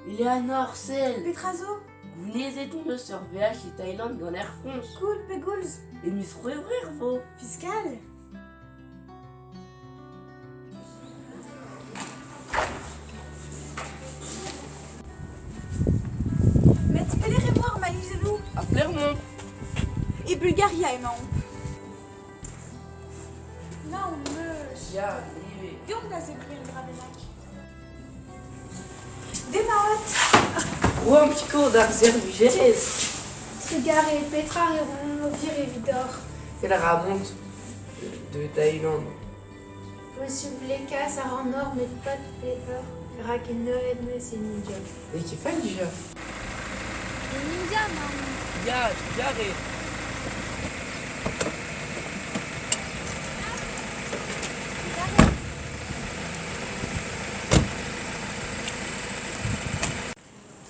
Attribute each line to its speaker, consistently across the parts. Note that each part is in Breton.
Speaker 1: Eleanor, sell!
Speaker 2: Petra zo?
Speaker 1: Gounezet hon eus ur veaj e Thaïlande gant Air France.
Speaker 2: Koul pegoulz?
Speaker 1: E miz C'hwevrer 'vo.
Speaker 2: Fiskal? Met pelec'h emañ ar malizennoù?
Speaker 1: Ha pelec'h emañ?
Speaker 2: E Bulgaria emaomp. Naon 'meus.
Speaker 1: Ya, ivez.
Speaker 2: Deomp da zebriñ un dra bennak. Demat!
Speaker 1: Roomp sikour d'ar servijerez.
Speaker 3: Trugarez, petra a reont ober evidoc'h?
Speaker 1: Tel a ra mont de Thaïlande.
Speaker 3: Posubl eo kas ac'hanoc'h met pas pelloc'h rak neuet 'meus e India.
Speaker 1: N'eo ket fall dija.
Speaker 3: En India emaon.
Speaker 1: Ya, trugarez.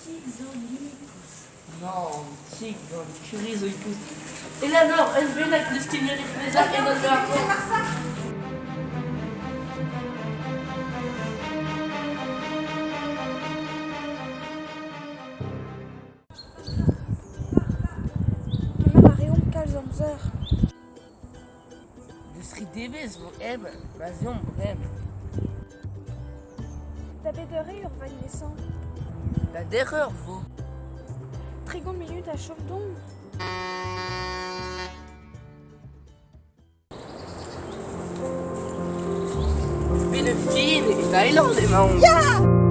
Speaker 1: Kig zo lipous. Non, kig gant curry zo lipous. Eleanor, un bennak deus kemeret bezañ en ur
Speaker 2: Kemer a reomp kalz amzer.
Speaker 1: Deus tri devezh 'vo hep ma 'z eomp bremañ.
Speaker 2: Da bet eur eo ur vannesañ?
Speaker 1: Da der eur 'vo.
Speaker 2: 30 munut a chom domp.
Speaker 1: Bet fin e Thaïlande emaomp.
Speaker 2: Ya !